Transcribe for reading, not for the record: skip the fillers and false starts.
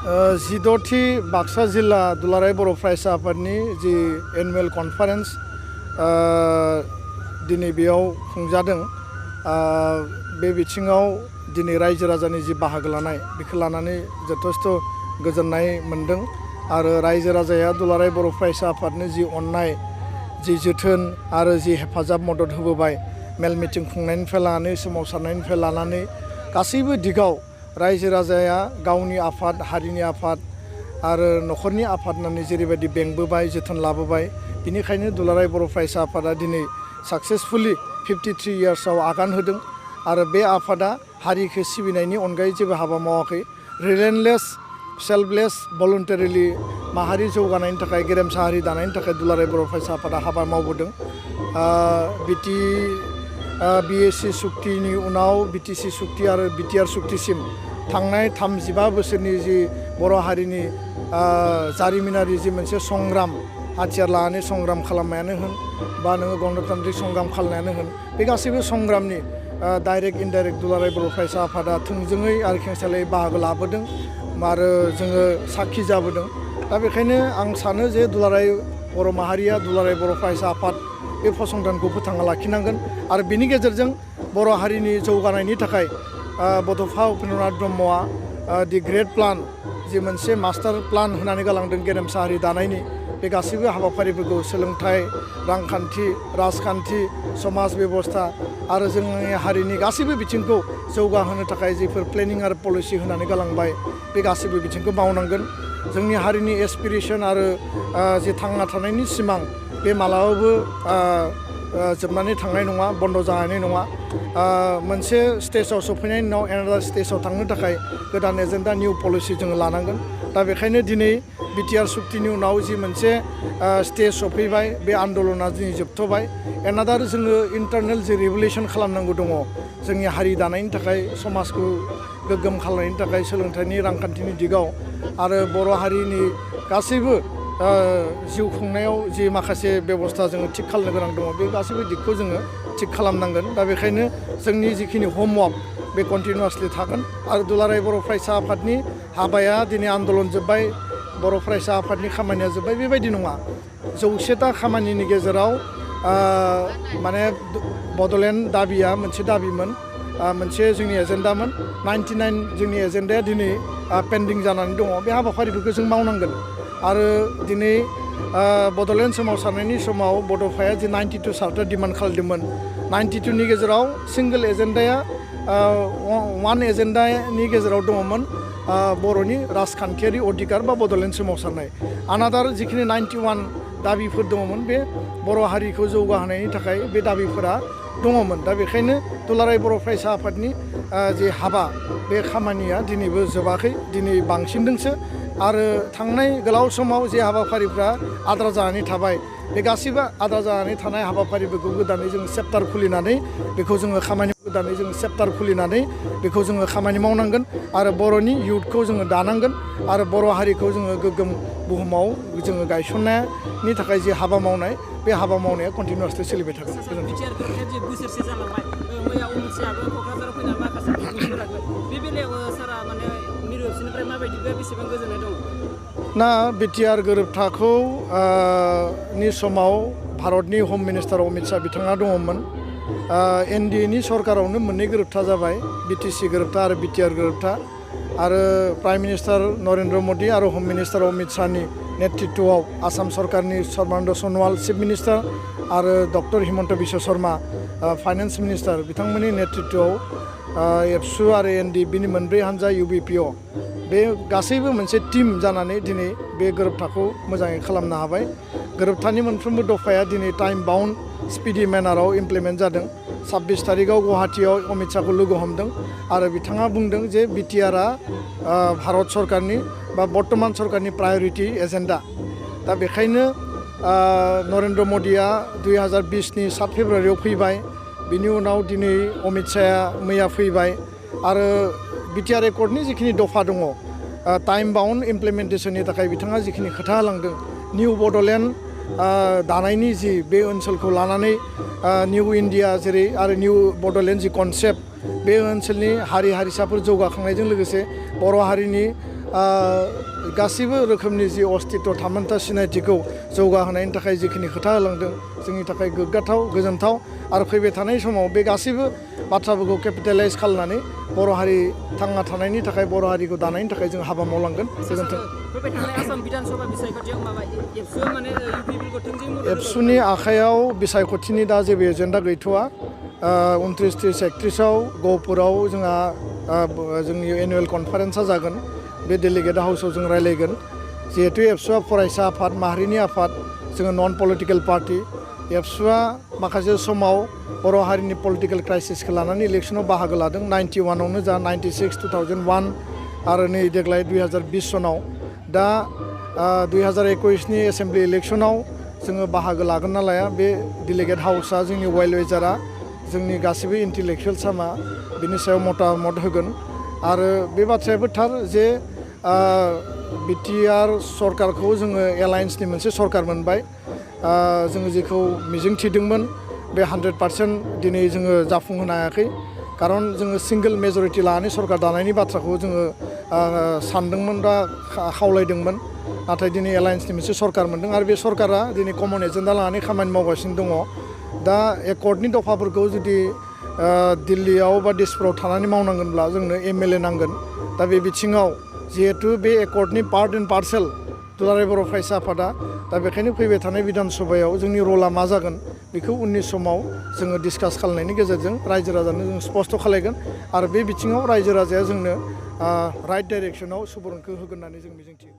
जिद'थि बाक्सा जिल्ला दुलाराय बर' फरायसा आफादनि जि एनुवेल कनफारेन्स दिनै बेयाव खुंजादों। बे बिथिङाव दिनै रायजो राजानि जि बाहागो लानाय बेखौ लानानै जथेस्थ' गोजोननाय मोन्दों आरो रायजो राजाया दुलाराय बर' फरायसा आफादनो जि अननाय जि जोथोन आरो जि हेफाजाब मदद होबोबाय मेल मिटिं खुंनायनिफ्राय लानानै सोमावसारनायनिफ्राय लानानै गासैबो दिगाव रायजो राजाया गावनि आफाद हारिनि आफाद आरो न'खरनि आफाद होननानै जेरैबायदि बेंबोबाय जोथोन लाबोबाय बिनिखायनो दुलाराय बर' फरायसा आफादा दिनै साक्सेसफुलि 53 इयार्सआव आगान होदों आरो बे आफादा हारिखौ सिबिनायनि अनगायै जेबो हाबा मावाखै। रिलेन्टलेस सेल्फलेस भलुन्टारिलि माहारि जौगानायनि थाखाय गेरेमसा हारि दानायनि थाखाय दुलाराय बर' फरायसा आफादा हाबा मावबोदों। BSc सुक्तिनि उनाव BTC सुक्ति आरो BTR सुक्तिसिम थांनाय 35 बोसोरनि जि बर' हारिनि जारिमिनारि जि मोनसे संग्राम हाथियार लानानै संग्राम खालामनायानो होन बा नोङो गणतान्त्रिक संग्राम खालामनायानो होन बे गासैबो संग्रामनि डाइरेक्ट इनडाइरेक्ट दुलाराय बर' फरायसा आफादा थोंजोङै आरो खेंसालियायै बाहागो लाबोदों आरो जोङो साखि जाबोदों। दा बेखायनो आं सानो जे दुलाराय बर' माहारिया दुलाराय बर' फरायसा आफाद बे फसंथानखौ फोथांना लाखिनांगोन आरो बिनि गेजेरजों बर' हारिनि जौगानायनि थाखाय बड'फा उपेन्द्रनाथ ब्रह्मआ दि ग्रेट प्लान जि मोनसे मास्टार प्लान होनानै गालांदों गेरेमसा हारि दानायनि बे गासैबो हाबाफारिफोरखौ सोलोंथाइ रांखान्थि राजखान्थि समाज बेबस्था आरो जोंनि हारिनि गासैबो बिथिंखौ जौगाहोनो थाखाय जिफोर प्लेनिं आरो पलिसि होनानै गालांबाय बे गासैबो बिथिंखौ मावनांगोन। जोंनि हारिनि एसपिरेसन आरो जि थांना थानायनि सिमां बे मालाबाबो जोबनानै थांनाय नङा, बन्द जानाय नङा। मोनसे स्टेजाव सफैनायनि उनाव एनादार स्टेजाव थांनो थाखाय गोदान एजेन्डा निउ पलिसि जोङो लानांगोन। दा बेखायनो दिनै BTR सुक्तिनि उनाव जि मोनसे स्टेज सफैबाय बे आन्दलना दिनै जोबथ'बाय। एनादार जोङो इन्टारनेल जि रिभलिउसन खालामनांगौ दङ जोंनि हारि दानायनि थाखाय समाजखौ गोग्गोम खालामनायनि थाखाय सोलोंथाइनि रांखान्थिनि दिगाव आरो बर' हारिनि गासैबो जिउ खुंनायाव जि माखासे बेबस्था जोङो थिग खालामनो गोनां दङ बे गासैबो दिगखौ जोङो थिग खालामनांगोन। दा बेखायनो जोंनि जिखिनि हमवर्क बे कन्टिनिउवासलि थागोन आरो दुलाराय बर' फरायसा आफादनि हाबाया दिनै आन्दलन जोब्बाय, बर' फरायसा आफादनि खामानिया जोब्बाय बेबायदि नङा। 100ता खामानिनि गेजेराव माने बड'लेण्ड दाबिया मोनसे दाबिमोन, मोनसे जोंनि एजेन्डामोन। 99 जोंनि एजेन्डाया दिनै पेन्डिं जानानै दङ। बे हाबाफारिफोरखौ जों मावनांगोन आरो दिनै बड'लेण्ड सोमावसारनायनि समाव बड'फाया जि 92 चार्टार डिमान्ड खालामदोंमोन 92नि गेजेराव सिंगोल एजेन्डाया वान एजेन्डानि गेजेराव दङमोन बर'नि राजखान्थियारि अधिकार बा बड'लेण्ड सोमावसारनाय। आनादार जिखिनि 91 दाबिफोर दङमोन बे बर' हारिखौ जौगाहोनायनि थाखाय बे दाबिफोरा दङमोन। दा बेखायनो दुलाराय बर' फरायसा आफादनि जि हाबा बे खामानिया दिनैबो जोबाखै, दिनै बांसिनदोंसो आरो थांनाय गोलाव समाव जे हाबाफारिफ्रा आद्रा जानानै थाबाय बे गासैबो आद्रा जानानै थानाय हाबाफारिफोरखौ गोदानै जों चेप्टार खुलिनानै बेखौ जोङो खामानि मावनांगोन आरो बर'नि इयुथखौ जोङो दानांगोन आरो बर' हारिखौ जोङो गोग्गोम बुहुमाव जोङो गायसननायनि थाखाय जे हाबा मावनाय बे हाबा मावनाया कन्टिनिउवासलि सोलिबाय थागोन। ना BTR गोरोबथाखौ नि समाव भारतनि हम मिनिस्टार अमित शाह बिथाङा दङमोन। NDAनि सरकारावनो मोननै गोरोबथा जाबाय, BTC गोरोबथा आरो BTR गोरोबथा आरो प्राइम मिनिस्टार नरेन्द्र मदि आरो हम मिनिस्टार अमित शाहनि नेतृत्वआव आसाम सरकारनि सर्बानन्द सन'वाल चिफ मिनिस्टार आरो doctor Himanta Biswa Sharma finance minister बिथांमोननि नेतृत्वआव एबसु आरो ND बिनि मोनब्रै हान्जा UBPO बे गासैबो मोनसे टीम जानानै दिनै बे गोरोबथाखौ मोजाङै खालामनो हाबाय। गोरोबथानि मोनफ्रोमबो दफाया दिनै टाइम बाउन्ड स्पिडि मेनाराव इमप्लिमेन्ट जादों। 26 तारिखआव गुवाहाटीयाव अमित शाहखौ लोगो हमदों आरो बिथाङा बुंदों जे BTRआ भारत सरकारनि बा बर्तमान सरकारनि प्रायरिटि एजेन्डा। दा बेखायनो नरेन्द्र मदिया 2020नि 7 फेब्रुवारियाव फैबाय, बिनि उनाव दिनै अमित शाहआ मैया फैबाय आरो BTR एकर्डनि जिखिनि दफा दङ टाइम बाउन्ड इमप्लिमेन्टेसननि थाखाय बिथाङा जिखिनि खोथा होलांदों निउ बड'लेण्ड दानायनि जि बे ओनसोलखौ लानानै निउ इन्डिया जेरै आरो निउ बड'लेण्ड जि कनसेप्ट बे ओनसोलनि हारि हारिसाफोर जौगाखांनायजों लोगोसे बर' हारिनि गासैबो रोखोमनि जि अस्तित्व थामोनथा सिनायथिखौ जौगाहोनायनि थाखाय जिखिनि खोथा होलांदों जोंनि थाखाय गोग्गाथाव गोजोनथाव आरो फैबाय थानाय समाव बे गासैबो बाथ्राफोरखौ केपिटेलाइज खालामनानै बर' हारि थांना थानायनि थाखाय बर' हारिखौ दानायनि थाखाय जों हाबा मावलांगोन गोजोन्थों। फैबाय थानाय आसाम बिधानसभा बिसायख'थियाव माबा एबसुआ माने इउपिपिएलखौ थोंजोङै मदद एबसुनि आखायाव बिसायख'थिनि दा जेबो एजेन्डा गैथ'वा 29-31 गहपुराव जोंहा जोंनि एनुवेल कनफारेन्सआ जागोन बे डेलिगेट हाउसआव जों रायलायगोन जिहेतु एबसुआ फरायसा आफाद माहारिनि आफाद जोङो नन पलिटिकेल पार्टि एबसुआ माखासे समाव बर' हारिनि पलिटिकेल क्राइसिसखौ लानानै इलेक्सनाव बाहागो लादों 91आवनो जा 96 2001 आरो नै देग्लाय 2020 सनाव दा 2021नि एसेम्ब्लि इलेक्सनाव जोङो बाहागो लागोन ना लाया बे डेलिगेट हाउसआ जोंनि वाइलवेजारा जोंनि गासैबो इन्टेलेक्सुवेल सामा बिनि सायाव मतामत होगोन आरो बे बाथ्रायाबो थार जे बिटिआर सरकारखौ जोङो एलायन्सनि मोनसे सरकार मोनबाय जोङो जेखौ मिजिं थिदोंमोन बे 100% दिनै जोङो जाफुंहोनो हायाखै खारन जोङो सिंगल मेजरिटि लानानै सरकार दानायनि बाथ्राखौ जोङो सानदोंमोन बा खावलायदोंमोन नाथाय दिनै एलायन्सनि मोनसे सरकार मोनदों आरो बे सरकारा दिनै कमन एजेन्डा लानानै खामानि मावगासिनो दङ दा एकर्डनि दफाफोरखौ जुदि दिल्लीयाव बा डिसपुराव थानानै मावनांगोनब्ला जोंनो एमएलए नांगोन दा बे बिथिङाव जिहेतु बे एकर्डनि पार्ट एन्ड पार्सेल दुलाराय बर' फरायसा आफादा दा बेखायनो फैबाय थानाय बिधान सभायाव जोंनि रला मा जागोन बेखौ उननि समाव जोङो डिसकास खालामनायनि गेजेरजों रायजो राजानो जों स्पष्ट खालायगोन आरो बे बिथिङाव रायजो राजाया जोंनो राइट डाइरेक्सनाव सुबुरुनखौ होगोन होननानै जों मिजिंथियो।